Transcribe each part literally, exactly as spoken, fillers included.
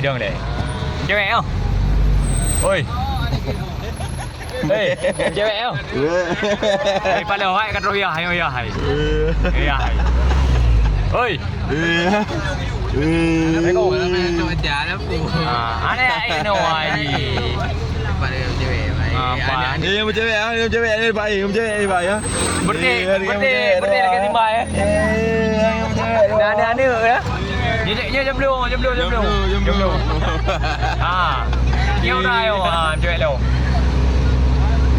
Jom deh. Cewek oh. Oi. Hei, cewek oh. Hei, pala hai ka troh yah, yah hai. Yah hai. Oi. Assalamualaikum. Ah, aneh ai no ai. Pada cewek. Ah, apa? Dia macam cewek ah, dia macam cewek ni baik, macam cewek ni baik ah. Berhenti, berhenti, berhenti dekat timba eh. Dah ada aneuk ya. Nyoe, nyoe jomblo, jomblo, jomblo. Jomblo, jomblo. Ha. Nyoe dah yo, ha, cewek lo.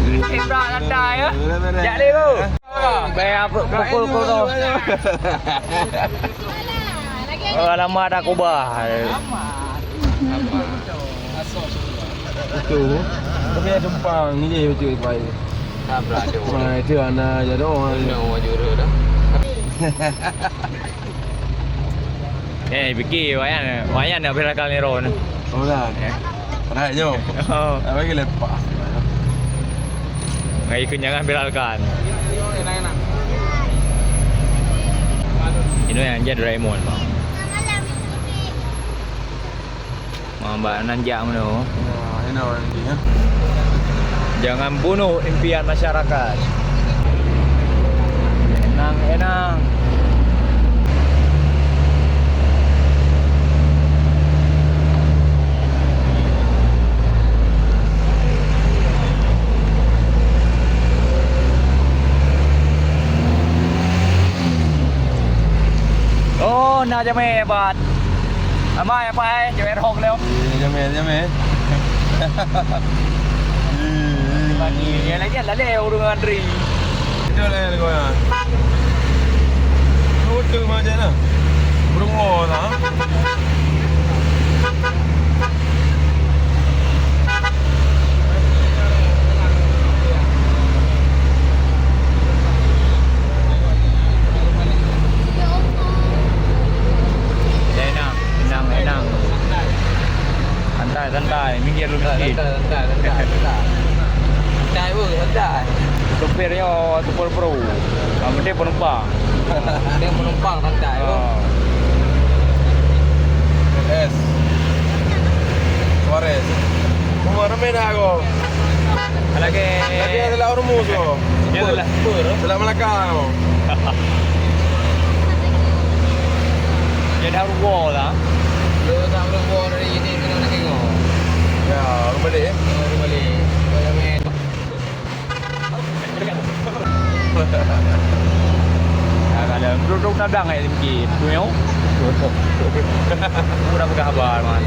Kita santai ya. Jak le bro. Bayar pukul pukul tu. Oh, lama dah kubah. Betul. Tapi ada simpang ni je betul baik. Tabrak tu. Nah, itu anak je doang. Kena orang juru dah. Eh, fikir wayan, wayan nak berakal ni ron. Oh dah. Eh. Rai jom. Oh. Apa lagi lepas? Ngai keunyangan viralkan. Ini yang jadi Doraemon, bang. Mamba nan jak meunoe. Wah, enak orang ni ya. Jangan bunuh impian masyarakat. Enang, enang. Oh, na jamé hebat. Amai apa eh, cewek rong leo. Iya, jamé, jamé. Iya, lagi ada leh urang antri. Itu lah yang kau ya. Kau betul macam mana? Burung mo lah. Enang, enang, enang. Santai, santai. Minggir dulu sikit. Santai, santai, santai, santai. Santai pun, santai. Supir nyoe super pro. Yang penting penumpang. Dia penumpang santai tu. Ah. S. Suarez. Umur ramai dah aku. Lagi. Lagi adalah Hormuz tu. Dia adalah. Sebelah Melaka tu. Dia dah rupa lah. Dia dah rupa dari ini, kena nak tengok. Ya, orang balik eh. Orang balik. Orang main. Kadang-kadang duduk nadang eh, mungkin. Tu yo. Udah peugah haba, man.